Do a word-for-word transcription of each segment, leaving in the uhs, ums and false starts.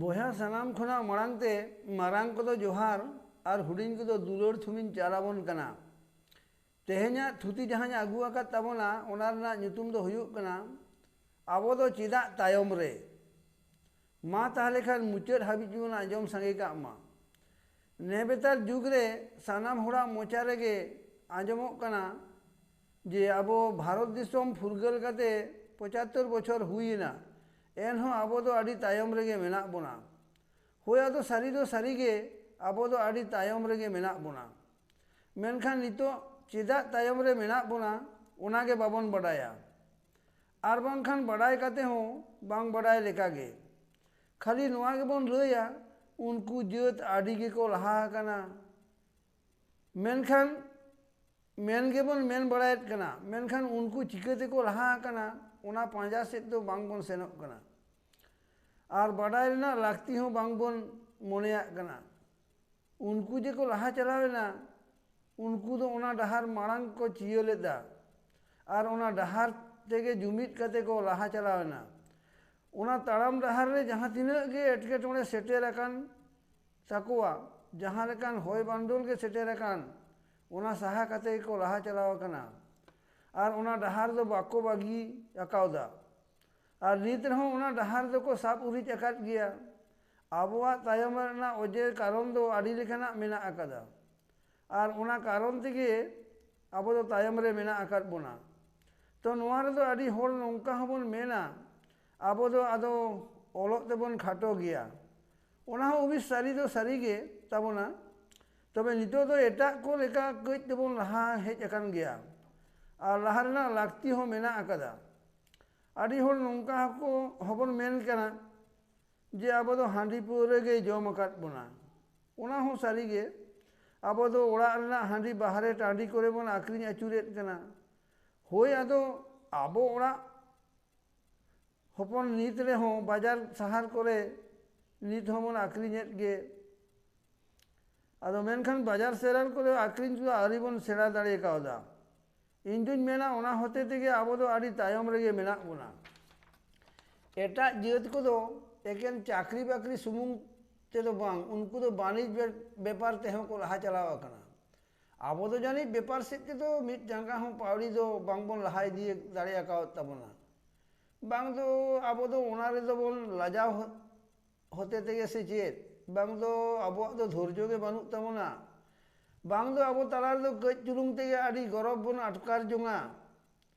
ᱵᱚᱭᱦᱟ, ᱥᱟᱱᱟᱢ ᱠᱷᱚᱱᱟᱜ ᱢᱟᱲᱟᱝ ᱛᱮ ᱢᱟᱨᱟᱝ ᱠᱚᱫᱚ ᱡᱚᱦᱟᱨ ᱟᱨ ᱦᱩᱰᱤᱧ ᱠᱚᱫᱚ ᱫᱩᱞᱟᱹᱲ ᱛᱷᱩᱢᱤᱧ ᱪᱟᱞ ᱟᱵᱚᱱ ᱠᱟᱱᱟ᱾ ᱛᱮᱦᱮᱧᱟᱜ ᱛᱷᱩᱛᱤ ᱡᱟᱦᱟᱸᱧ ᱟᱹᱜᱩ ᱟᱠᱟᱫ ᱛᱟᱵᱚᱱᱟ, ᱚᱱᱟ ᱨᱮᱱᱟᱜ ᱧᱩᱛᱩᱢ ᱫᱚ ᱦᱩᱭᱩᱜ ᱠᱟᱱᱟ, ᱟᱵᱚ ᱫᱚ ᱪᱮᱫᱟᱜ ᱛᱟᱭᱚᱢ ᱨᱮ? ᱢᱟ ᱛᱟᱦᱞᱮ ᱠᱷᱟᱱ ᱢᱩᱪᱟᱹᱫ ᱦᱟᱹᱵᱤᱡ ᱵᱚᱱ ᱟᱸᱡᱚᱢ ᱥᱟᱸᱜᱮ ᱠᱟᱜ ᱢᱟ᱾ ᱱᱮᱵᱮᱛᱟᱨ ᱡᱩᱜᱽ ᱨᱮ ᱥᱟᱱᱟᱢ ᱦᱚᱲᱟᱜ ᱢᱚᱪᱟ ᱨᱮᱜᱮ ᱟᱸᱡᱚᱢᱚᱜ ᱠᱟᱱᱟ ᱡᱮ ᱟᱵᱚ ᱵᱷᱟᱨᱚᱛ ᱫᱤᱥᱚᱢ ᱯᱷᱩᱨᱜᱟᱹᱞ ᱠᱟᱛᱮ ᱯᱚᱸᱪᱟᱛᱛᱳᱨ ᱵᱚᱪᱷᱚᱨ ᱦᱩᱭᱮᱱᱟ, ᱮᱱᱦᱚᱸ ᱟᱵᱚ ᱫᱚ ᱟᱹᱰᱤ ᱛᱟᱭᱚᱢ ᱨᱮᱜᱮ ᱢᱮᱱᱟᱜ ᱵᱚᱱᱟ᱾ ᱦᱳᱭ, ᱟᱫᱚ ᱥᱟᱹᱨᱤ ᱫᱚ ᱥᱟᱹᱨᱤ ᱜᱮ ᱟᱵᱚ ᱫᱚ ᱟᱹᱰᱤ ᱛᱟᱭᱚᱢ ᱨᱮᱜᱮ ᱢᱮᱱᱟᱜ ᱵᱚᱱᱟ᱾ ᱢᱮᱱᱠᱷᱟᱱ ᱱᱤᱛᱚᱜ ᱪᱮᱫᱟᱜ ᱛᱟᱭᱚᱢ ᱨᱮ ᱢᱮᱱᱟᱜ ᱵᱚᱱᱟ, ᱚᱱᱟ ᱜᱮ ᱵᱟᱵᱚᱱ ᱵᱟᱰᱟᱭᱟ᱾ ᱟᱨ ᱵᱟᱝᱠᱷᱟᱱ ᱵᱟᱰᱟᱭ ᱠᱟᱛᱮ ᱦᱚᱸ ᱵᱟᱝ ᱵᱟᱰᱟᱭ ᱞᱮᱠᱟ ᱜᱮ᱾ ᱠᱷᱟᱹᱞᱤ ᱱᱚᱣᱟ ᱜᱮᱵᱚᱱ ᱞᱟᱹᱭᱟ, ᱩᱱᱠᱩ ᱡᱟᱹᱛ ᱟᱹᱰᱤ ᱜᱮᱠᱚ ᱞᱟᱦᱟ ᱟᱠᱟᱱᱟ᱾ ᱢᱮᱱᱠᱷᱟᱱ ᱢᱮᱱ ᱜᱮᱵᱚᱱ ᱢᱮᱱ ᱵᱟᱲᱟᱭᱮᱫ ᱠᱟᱱᱟ, ᱢᱮᱱᱠᱷᱟᱱ ᱩᱱᱠᱩ ᱪᱤᱠᱟᱹ ᱛᱮᱠᱚ ᱞᱟᱦᱟ ᱟᱠᱟᱱᱟ, ᱚᱱᱟ ᱯᱟᱸᱡᱟ ᱥᱮᱫ ᱫᱚ ᱵᱟᱝ ᱵᱚᱱ ᱥᱮᱱᱚᱜ ᱠᱟᱱᱟ᱾ ᱟᱨ ᱵᱟᱰᱟᱭ ᱨᱮᱱᱟᱜ ᱞᱟᱹᱠᱛᱤ ᱦᱚᱸ ᱵᱟᱝ ᱵᱚᱱ ᱢᱚᱱᱮᱭᱟᱜ ᱠᱟᱱᱟ᱾ ᱩᱱᱠᱩ ᱡᱮ ᱠᱚ ᱞᱟᱦᱟ ᱪᱟᱞᱟᱣ ᱮᱱᱟ, ᱩᱱᱠᱩ ᱫᱚ ᱚᱱᱟ ᱰᱟᱦᱟᱨ ᱢᱟᱲᱟᱝ ᱠᱚ ᱪᱤᱭᱟᱹ ᱞᱮᱫᱟ ᱟᱨ ᱚᱱᱟ ᱰᱟᱦᱟᱨ ᱛᱮᱜᱮ ᱡᱩᱢᱤᱫ ᱠᱟᱛᱮ ᱠᱚ ᱞᱟᱦᱟ ᱪᱟᱞᱟᱣ ᱮᱱᱟ᱾ ᱚᱱᱟ ᱛᱟᱲᱟᱢ ᱰᱟᱦᱟᱨ ᱨᱮ ᱡᱟᱦᱟᱸ ᱛᱤᱱᱟᱹᱜ ᱜᱮ ᱮᱴᱠᱮᱴᱚᱬᱮ ᱥᱮᱴᱮᱨ ᱟᱠᱟᱱ ᱛᱟᱠᱚᱣᱟ, ᱡᱟᱦᱟᱸ ᱞᱮᱠᱟᱱ ᱦᱚᱭ ᱵᱟᱱᱰᱳᱞ ᱜᱮ ᱥᱮᱴᱮᱨ ᱟᱠᱟᱱ, ᱚᱱᱟ ᱥᱟᱦᱟ ᱠᱟᱛᱮ ᱜᱮᱠᱚ ᱞᱟᱦᱟ ᱪᱟᱞᱟᱣ ᱟᱠᱟᱱᱟ᱾ ᱟᱨ ᱚᱱᱟ ᱰᱟᱦᱟᱨ ᱫᱚ ᱵᱟᱠᱚ ᱵᱟᱹᱜᱤ ᱟᱠᱟᱣᱫᱟ᱾ ᱟᱨ ᱱᱤᱛ ᱨᱮᱦᱚᱸ ᱚᱱᱟ ᱰᱟᱦᱟᱨ ᱫᱚᱠᱚ ᱥᱟᱵ ᱩᱨᱤᱡ ᱟᱠᱟᱫ ᱜᱮᱭᱟ᱾ ᱟᱵᱚᱣᱟᱜ ᱛᱟᱭᱚᱢ ᱨᱮᱱᱟᱜ ᱚᱡᱮ ᱠᱟᱨᱚᱱ ᱫᱚ ᱟᱹᱰᱤ ᱞᱮᱠᱟᱱᱟᱜ ᱢᱮᱱᱟᱜ ᱟᱠᱟᱫᱟ᱾ ᱟᱨ ᱚᱱᱟ ᱠᱟᱨᱚᱱ ᱛᱮᱜᱮ ᱟᱵᱚ ᱫᱚ ᱛᱟᱭᱚᱢ ᱨᱮ ᱢᱮᱱᱟᱜ ᱟᱠᱟᱫ ᱵᱚᱱᱟ᱾ ᱛᱚ, ᱱᱚᱣᱟ ᱨᱮᱫᱚ ᱟᱹᱰᱤ ᱦᱚᱲ ᱱᱚᱝᱠᱟ ᱦᱚᱸᱵᱚᱱ ᱢᱮᱱᱟ, ᱟᱵᱚ ᱫᱚ ᱟᱫᱚ ᱚᱞᱚᱜ ᱛᱮᱵᱚᱱ ᱠᱷᱟᱴᱚ ᱜᱮᱭᱟ᱾ ᱚᱱᱟ ᱦᱚᱸ ᱚᱵᱤᱥ ᱥᱟᱹᱨᱤ ᱫᱚ ᱥᱟᱹᱨᱤ ᱜᱮ ᱛᱟᱵᱚᱱᱟ᱾ ᱛᱚᱵᱮ ᱱᱤᱛᱚᱜ ᱫᱚ ᱮᱴᱟᱜ ᱠᱚ ᱞᱮᱠᱟ ᱠᱟᱹᱡ ᱛᱮᱵᱚᱱ ᱞᱟᱦᱟ ᱦᱮᱡ ᱟᱠᱟᱱ ᱜᱮᱭᱟ᱾ ᱟᱨ ᱞᱟᱦᱟ ᱨᱮᱱᱟᱜ ᱞᱟᱹᱠᱛᱤ ᱦᱚᱸ ᱢᱮᱱᱟᱜ ᱟᱠᱟᱫᱟ᱾ ᱟᱹᱰᱤ ᱦᱚᱲ ᱱᱚᱝᱠᱟ ᱦᱚᱸᱠᱚ, ᱦᱚᱸᱵᱚᱱ ᱢᱮᱱ ᱠᱟᱱᱟ ᱡᱮ ᱟᱵᱚ ᱫᱚ ᱦᱟᱺᱰᱤ ᱯᱟᱹᱣᱨᱟᱹ ᱜᱮ ᱡᱚᱢ ᱟᱠᱟᱫ ᱵᱚᱱᱟ᱾ ᱚᱱᱟ ᱦᱚᱸ ᱥᱟᱹᱨᱤ ᱜᱮ, ᱟᱵᱚ ᱫᱚ ᱚᱲᱟᱜ ᱨᱮᱱᱟᱜ ᱦᱟᱺᱰᱤ ᱵᱟᱦᱨᱮ ᱴᱟᱺᱰᱤ ᱠᱚᱨᱮ ᱵᱚᱱ ᱟᱹᱠᱷᱨᱤᱧ ᱟᱹᱪᱩᱨᱮᱫ ᱠᱟᱱᱟ᱾ ᱦᱳᱭ, ᱟᱫᱚ ᱟᱵᱚ ᱚᱲᱟᱜ ᱦᱚᱯᱚᱱ ᱱᱤᱛ ᱨᱮᱦᱚᱸ ᱵᱟᱡᱟᱨ ᱥᱟᱦᱟᱨ ᱠᱚᱨᱮ ᱱᱤᱛ ᱦᱚᱸᱵᱚᱱ ᱟᱹᱠᱷᱨᱤᱧᱮᱫ ᱜᱮ᱾ ᱟᱫᱚ ᱢᱮᱱᱠᱷᱟᱱ ᱵᱟᱡᱟᱨ ᱥᱟᱦᱟᱨ ᱠᱚᱨᱮ ᱟᱹᱠᱷᱨᱤᱧ ᱠᱚᱫᱚ ᱟᱹᱣᱨᱤ ᱵᱚᱱ ᱥᱮᱬᱟ ᱫᱟᱲᱮ ᱠᱟᱣᱫᱟ᱾ ᱤᱧ ᱫᱩᱧ ᱢᱮᱱᱟ, ᱚᱱᱟ ᱦᱚᱛᱮ ᱛᱮᱜᱮ ᱟᱵᱚ ᱫᱚ ᱟᱹᱰᱤ ᱛᱟᱭᱚᱢ ᱨᱮᱜᱮ ᱢᱮᱱᱟᱜ ᱵᱚᱱᱟ᱾ ᱮᱴᱟᱜ ᱡᱟᱹᱛ ᱠᱚᱫᱚ ᱮᱠᱮᱱ ᱪᱟᱹᱠᱨᱤ ᱵᱟᱹᱠᱨᱤ ᱥᱩᱢᱩᱝ ᱛᱮᱫᱚ ᱵᱟᱝ, ᱩᱱᱠᱩ ᱫᱚ ᱵᱟᱹᱱᱤᱡᱽ ᱵᱮ- ᱵᱮᱯᱟᱨ ᱛᱮᱦᱚᱸ ᱠᱚ ᱞᱟᱦᱟ ᱪᱟᱞᱟᱣ ᱟᱠᱟᱱᱟ᱾ ᱟᱵᱚ ᱫᱚ ᱡᱟᱹᱱᱤᱡ ᱵᱮᱯᱟᱨ ᱥᱮᱫ ᱛᱮᱫᱚ ᱢᱤᱫ ᱡᱟᱸᱜᱟ ᱦᱚᱸ ᱯᱟᱹᱣᱲᱤ ᱫᱚ ᱵᱟᱝᱵᱚᱱ ᱞᱟᱦᱟ ᱤᱫᱤ ᱫᱟᱲᱮ ᱟᱠᱟᱣᱟᱫ ᱛᱟᱵᱚᱱᱟ᱾ ᱵᱟᱝ ᱫᱚ ᱟᱵᱚ ᱫᱚ ᱚᱱᱟ ᱨᱮᱫᱚ ᱵᱚᱱ ᱞᱟᱡᱟᱣ ᱦᱚ- ᱦᱚᱛᱮ ᱛᱮᱜᱮ ᱥᱮ ᱪᱮᱫ? ᱵᱟᱝ ᱫᱚ ᱟᱵᱚᱣᱟᱜ ᱫᱚ ᱫᱷᱳᱨᱡᱚ ᱜᱮ ᱵᱟᱹᱱᱩᱜ ᱛᱟᱵᱚᱱᱟ? ᱵᱟᱝ ᱫᱚ ᱟᱵᱚ ᱛᱟᱞᱟ ᱨᱮᱫᱚ ᱠᱟᱹᱡ ᱪᱩᱞᱩᱝ ᱛᱮᱜᱮ ᱟᱹᱰᱤ ᱜᱚᱨᱚᱵᱽ ᱵᱚᱱ ᱟᱴᱠᱟᱨ ᱡᱚᱝᱟ?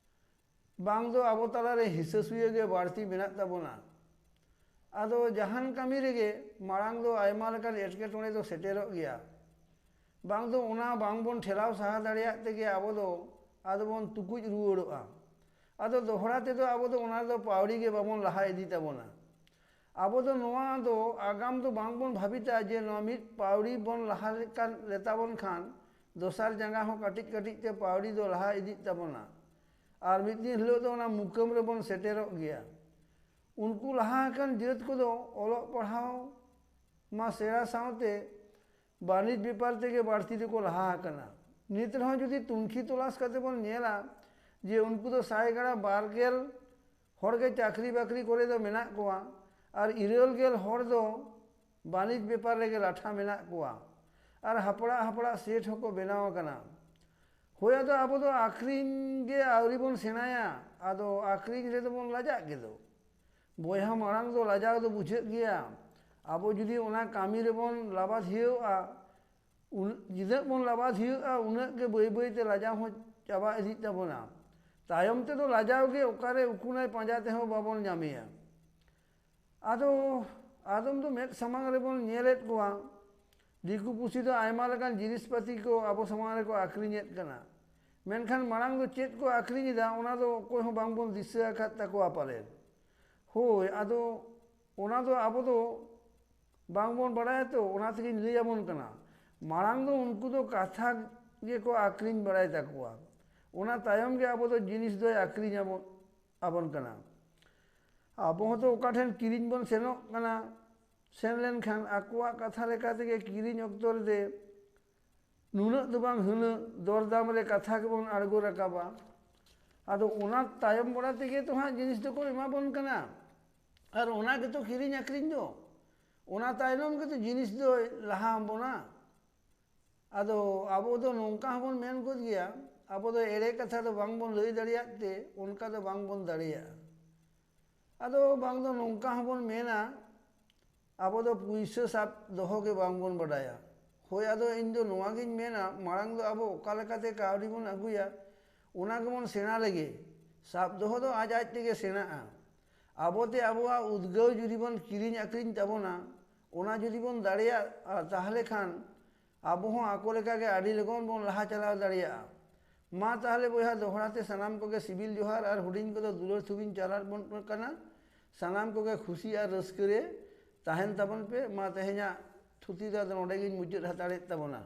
ᱵᱟᱝ ᱫᱚ ᱟᱵᱚ ᱛᱟᱞᱟᱨᱮ ᱦᱤᱥᱟᱹ ᱥᱩᱭᱟᱹ ᱜᱮ ᱵᱟᱹᱲᱛᱤ ᱢᱮᱱᱟᱜ ᱛᱟᱵᱚᱱᱟ? ᱟᱫᱚ ᱡᱟᱦᱟᱱ ᱠᱟᱹᱢᱤ ᱨᱮᱜᱮ ᱢᱟᱲᱟᱝ ᱫᱚ ᱟᱭᱢᱟ ᱞᱮᱠᱟᱱ ᱮᱴᱠᱮᱴᱚᱬᱮ ᱫᱚ ᱥᱮᱴᱮᱨᱚᱜ ᱜᱮᱭᱟ᱾ ᱵᱟᱝ ᱫᱚ ᱚᱱᱟ ᱵᱟᱝᱵᱚᱱ ᱴᱷᱮᱞᱟᱣ ᱥᱟᱦᱟ ᱫᱟᱲᱮᱭᱟᱜ ᱛᱮᱜᱮ ᱟᱵᱚ ᱫᱚ ᱟᱫᱚ ᱵᱚᱱ ᱛᱩᱠᱩᱡ ᱨᱩᱣᱟᱹᱲᱚᱜᱼᱟ᱾ ᱟᱫᱚ ᱫᱚᱦᱲᱟ ᱛᱮᱫᱚ ᱟᱵᱚ ᱫᱚ ᱚᱱᱟ ᱨᱮᱫᱚ ᱯᱟᱹᱣᱲᱤ ᱜᱮ ᱵᱟᱵᱚᱱ ᱞᱟᱦᱟ ᱤᱫᱤ ᱛᱟᱵᱚᱱᱟ᱾ ᱟᱵᱚ ᱫᱚ ᱱᱚᱣᱟ ᱫᱚ ᱟᱜᱟᱢ ᱫᱚ ᱵᱟᱝᱵᱚᱱ ᱵᱷᱟᱵᱤᱛᱟ ᱡᱮ ᱱᱚᱣᱟ ᱢᱤᱫ ᱯᱟᱹᱣᱲᱤ ᱵᱚᱱ ᱞᱟᱦᱟ ᱞᱮᱠᱟᱱ ᱞᱮᱛᱟᱵᱚᱱ ᱠᱷᱟᱱ ᱫᱚᱥᱟᱨ ᱡᱟᱸᱜᱟ ᱦᱚᱸ ᱠᱟᱹᱴᱤᱡ ᱠᱟᱹᱴᱤᱡ ᱛᱮ ᱯᱟᱹᱣᱲᱤ ᱫᱚ ᱞᱟᱦᱟ ᱤᱫᱤᱜ ᱛᱟᱵᱚᱱᱟ᱾ ᱟᱨ ᱢᱤᱫ ᱫᱤᱱ ᱦᱤᱞᱳᱜ ᱫᱚ ᱚᱱᱟ ᱢᱩᱠᱟᱹᱢ ᱨᱮᱵᱚᱱ ᱥᱮᱴᱮᱨᱚᱜ ᱜᱮᱭᱟ᱾ ᱩᱱᱠᱩ ᱞᱟᱦᱟ ᱟᱠᱟᱱ ᱡᱟᱹᱛ ᱠᱚᱫᱚ ᱚᱞᱚᱜ ᱯᱟᱲᱦᱟᱣ ᱢᱟ ᱥᱮᱬᱟ ᱥᱟᱶᱛᱮ ᱵᱟᱹᱱᱤᱡᱽ ᱵᱮᱯᱟᱨ ᱛᱮᱜᱮ ᱵᱟᱹᱲᱛᱤ ᱫᱚᱠᱚ ᱞᱟᱦᱟ ᱟᱠᱟᱱᱟ᱾ ᱱᱤᱛ ᱨᱮᱦᱚᱸ ᱡᱩᱫᱤ ᱛᱩᱱᱠᱷᱤ ᱛᱚᱞᱟᱥ ᱠᱟᱛᱮ ᱵᱚᱱ ᱧᱮᱞᱟ ᱡᱮ ᱩᱱᱠᱩ ᱫᱚ ᱥᱟᱭ ᱜᱟᱲᱟ ᱵᱟᱨ ᱜᱮᱞ ᱦᱚᱲ ᱜᱮ ᱪᱟᱹᱠᱨᱤ ᱵᱟᱹᱠᱨᱤ ᱠᱚᱨᱮ ᱫᱚ ᱢᱮᱱᱟᱜ ᱠᱚᱣᱟ ᱟᱨ ᱤᱨᱟᱹᱞ ᱜᱮᱞ ᱦᱚᱲ ᱫᱚ ᱵᱟᱹᱱᱤᱡᱽ ᱵᱮᱯᱟᱨ ᱨᱮᱜᱮ ᱞᱟᱴᱷᱟ ᱢᱮᱱᱟᱜ ᱠᱚᱣᱟ᱾ ᱟᱨ ᱦᱟᱯᱲᱟᱜ ᱦᱟᱯᱲᱟᱜ ᱥᱮᱴ ᱦᱚᱸᱠᱚ ᱵᱮᱱᱟᱣ ᱟᱠᱟᱱᱟ᱾ ᱦᱳᱭ, ᱟᱫᱚ ᱟᱵᱚ ᱫᱚ ᱟᱠᱷᱨᱤᱧ ᱜᱮ ᱟᱹᱣᱨᱤ ᱵᱚᱱ ᱥᱮᱬᱟᱭᱟ, ᱟᱫᱚ ᱟᱠᱷᱨᱤᱧ ᱨᱮᱫᱚ ᱵᱚᱱ ᱞᱟᱡᱟᱜ ᱜᱮᱫᱚ᱾ ᱵᱚᱭᱦᱟ, ᱢᱟᱲᱟᱝ ᱫᱚ ᱞᱟᱡᱟᱣ ᱫᱚ ᱵᱩᱡᱷᱟᱹᱜ ᱜᱮᱭᱟ᱾ ᱟᱵᱚ ᱡᱩᱫᱤ ᱚᱱᱟ ᱠᱟᱹᱢᱤ ᱨᱮᱵᱚᱱ ᱞᱟᱵᱟᱫᱷᱤᱭᱟᱹᱜᱼᱟ, ᱩᱱ- ᱛᱤᱱᱟᱹᱜ ᱵᱚᱱ ᱞᱟᱵᱟᱫᱷᱤᱭᱟᱹᱜᱼᱟ, ᱩᱱᱟᱹᱜ ᱜᱮ ᱵᱟᱹᱭ ᱵᱟᱹᱭ ᱛᱮ ᱞᱟᱡᱟᱣ ᱦᱚᱸ ᱪᱟᱵᱟ ᱤᱫᱤᱜ ᱛᱟᱵᱚᱱᱟ᱾ ᱛᱟᱭᱚᱢ ᱛᱮᱫᱚ ᱞᱟᱡᱟᱣ ᱜᱮ ᱚᱠᱟᱨᱮ ᱩᱠᱩᱱᱟᱭ ᱯᱟᱸᱡᱟ ᱛᱮᱦᱚᱸ ᱵᱟᱵᱚᱱ ᱧᱟᱢᱮᱭᱟ᱾ ᱟᱫᱚ ᱟᱫᱚᱢ ᱫᱚ ᱢᱮᱫ ᱥᱟᱢᱟᱝ ᱨᱮᱵᱚᱱ ᱧᱮᱞᱮᱫ ᱠᱚᱣᱟ, ᱫᱤᱠᱩ ᱯᱩᱥᱤ ᱫᱚ ᱟᱭᱢᱟ ᱞᱮᱠᱟᱱ ᱡᱤᱱᱤᱥ ᱯᱟᱹᱛᱤ ᱠᱚ ᱟᱵᱚ ᱥᱟᱢᱟᱝ ᱨᱮᱠᱚ ᱟᱠᱷᱨᱤᱧᱮᱫ ᱠᱟᱱᱟ, ᱢᱮᱱᱠᱷᱟᱱ ᱢᱟᱲᱟᱝ ᱫᱚ ᱪᱮᱫ ᱠᱚ ᱟᱠᱷᱨᱤᱧ ᱮᱫᱟ ᱚᱱᱟ ᱫᱚ ᱚᱠᱚᱭ ᱦᱚᱸ ᱵᱟᱝᱵᱚᱱ ᱫᱤᱥᱟᱹ ᱟᱠᱟᱫ ᱛᱟᱠᱚᱣᱟ ᱯᱟᱞᱮᱱ᱾ ᱦᱳᱭ, ᱟᱫᱚ ᱚᱱᱟ ᱫᱚ ᱟᱵᱚ ᱫᱚ ᱵᱟᱝᱵᱚᱱ ᱵᱟᱲᱟᱭᱟ ᱛᱚ, ᱚᱱᱟ ᱛᱮᱜᱮᱧ ᱞᱟᱹᱭ ᱟᱵᱚᱱ ᱠᱟᱱᱟ᱾ ᱢᱟᱲᱟᱝ ᱫᱚ ᱩᱱᱠᱩ ᱫᱚ ᱠᱟᱛᱷᱟ ᱜᱮᱠᱚ ᱟᱠᱷᱨᱤᱧ ᱵᱟᱲᱟᱭ ᱛᱟᱠᱚᱣᱟ, ᱚᱱᱟ ᱛᱟᱭᱚᱢ ᱜᱮ ᱟᱵᱚ ᱫᱚ ᱡᱤᱱᱤᱥ ᱫᱚᱭ ᱟᱠᱷᱨᱤᱧ ᱟᱵᱚᱱ, ᱟᱵᱚᱱ ᱠᱟᱱᱟ᱾ ᱟᱵᱚ ᱦᱚᱸᱛᱚ ᱚᱠᱟ ᱴᱷᱮᱱ ᱠᱤᱨᱤᱧ ᱵᱚᱱ ᱥᱮᱱᱚᱜ ᱠᱟᱱᱟ, ᱥᱮᱱ ᱞᱮᱱᱠᱷᱟᱱ ᱟᱠᱚᱣᱟᱜ ᱠᱟᱛᱷᱟ ᱞᱮᱠᱟ ᱛᱮᱜᱮ ᱠᱤᱨᱤᱧ ᱚᱠᱛᱚ ᱨᱮ ᱱᱩᱱᱟᱹᱜ ᱫᱚ ᱵᱟᱝ ᱦᱩᱱᱟᱹᱜ ᱫᱚᱨᱫᱟᱢ ᱨᱮ ᱠᱟᱛᱷᱟ ᱜᱮᱵᱚᱱ ᱟᱬᱜᱚ ᱨᱟᱠᱟᱵᱟ᱾ ᱟᱫᱚ ᱚᱱᱟ ᱛᱟᱭᱚᱢ ᱵᱟᱲᱟ ᱛᱮᱜᱮ ᱛᱚ ᱦᱟᱸᱜ ᱡᱤᱱᱤᱥ ᱫᱚᱠᱚ ᱮᱢᱟ ᱵᱚᱱ ᱠᱟᱱᱟ᱾ ᱟᱨ ᱚᱱᱟ ᱜᱮᱛᱚ ᱠᱤᱨᱤᱧ ᱟᱹᱠᱷᱨᱤᱧ ᱫᱚ, ᱚᱱᱟ ᱛᱟᱭᱱᱚᱢ ᱜᱮᱛᱚ ᱡᱤᱱᱤᱥ ᱫᱚᱭ ᱞᱟᱦᱟ ᱟᱵᱚᱱᱟ᱾ ᱟᱫᱚ ᱟᱵᱚ ᱫᱚ ᱱᱚᱝᱠᱟ ᱦᱚᱸᱵᱚᱱ ᱢᱮᱱ ᱜᱚᱫ ᱜᱮᱭᱟ, ᱟᱵᱚ ᱫᱚ ᱮᱲᱮ ᱠᱟᱛᱷᱟ ᱫᱚ ᱵᱟᱝᱵᱚᱱ ᱞᱟᱹᱭ ᱫᱟᱲᱮᱭᱟᱜ ᱛᱮ ᱚᱱᱠᱟ ᱫᱚ ᱵᱟᱝᱵᱚᱱ ᱫᱟᱲᱮᱭᱟᱜᱼᱟ᱾ ᱟᱫᱚ ᱵᱟᱝ ᱫᱚ ᱱᱚᱝᱠᱟ ᱦᱚᱸᱵᱚᱱ ᱢᱮᱱᱟ, ᱟᱵᱚ ᱫᱚ ᱯᱩᱭᱥᱟᱹ ᱥᱟᱵ ᱫᱚᱦᱚ ᱜᱮ ᱵᱟᱝᱵᱚᱱ ᱵᱟᱰᱟᱭᱟ᱾ ᱦᱳᱭ, ᱟᱫᱚ ᱤᱧ ᱫᱚ ᱱᱚᱣᱟ ᱜᱤᱧ ᱢᱮᱱᱟ, ᱢᱟᱲᱟᱝ ᱫᱚ ᱟᱵᱚ ᱚᱠᱟ ᱞᱮᱠᱟᱛᱮ ᱠᱟᱹᱣᱰᱤ ᱵᱚᱱ ᱟᱹᱜᱩᱭᱟ, ᱚᱱᱟ ᱜᱮᱵᱚᱱ ᱥᱮᱬᱟ ᱞᱮᱜᱮ᱾ ᱥᱟᱵ ᱫᱚᱦᱚ ᱫᱚ ᱟᱡ ᱟᱡ ᱛᱮᱜᱮ ᱥᱮᱬᱟᱜᱼᱟ᱾ ᱟᱵᱚᱛᱮ ᱟᱵᱚᱣᱟᱜ ᱩᱫᱽᱜᱟᱹᱣ ᱡᱩᱫᱤ ᱵᱚᱱ ᱠᱤᱨᱤᱧ ᱟᱹᱠᱷᱨᱤᱧ ᱛᱟᱵᱚᱱᱟ, ᱚᱱᱟ ᱡᱩᱫᱤ ᱵᱚᱱ ᱫᱟᱲᱮᱭᱟᱜᱼᱟ, ᱛᱟᱦᱚᱞᱮ ᱠᱷᱟᱱ ᱟᱵᱚ ᱦᱚᱸ ᱟᱠᱚ ᱞᱮᱠᱟᱜᱮ ᱟᱹᱰᱤ ᱞᱚᱜᱚᱱ ᱵᱚᱱ ᱞᱟᱦᱟ ᱪᱟᱞᱟᱣ ᱫᱟᱲᱮᱭᱟᱜᱼᱟ᱾ ᱢᱟ ᱛᱟᱦᱚᱞᱮ ᱵᱚᱭᱦᱟ, ᱫᱚᱦᱲᱟ ᱛᱮ ᱥᱟᱱᱟᱢ ᱠᱚᱜᱮ ᱥᱤᱵᱤᱞ ᱡᱚᱦᱟᱨ ᱟᱨ ᱦᱩᱰᱤᱧ ᱠᱚᱫᱚ ᱫᱩᱞᱟᱹᱲ ᱛᱷᱩᱵᱤᱧ ᱪᱟᱞ ᱟᱵᱚᱱ ᱠᱟᱱᱟ᱾ ᱥᱟᱱᱟᱢ ᱠᱚᱜᱮ ᱠᱷᱩᱥᱤ ᱟᱨ ᱨᱟᱹᱥᱠᱟᱹ ᱨᱮ ᱛᱟᱦᱮᱱ ᱛᱟᱵᱚᱱ ᱯᱮ᱾ ᱢᱟ ᱛᱮᱦᱮᱧᱟᱜ ᱛᱷᱩᱛᱤ ᱫᱚ ᱟᱫᱚ ᱱᱚᱰᱮ ᱜᱤᱧ ᱢᱩᱪᱟᱹᱫ ᱦᱟᱛᱟᱲᱮᱫ ᱛᱟᱵᱚᱱᱟ᱾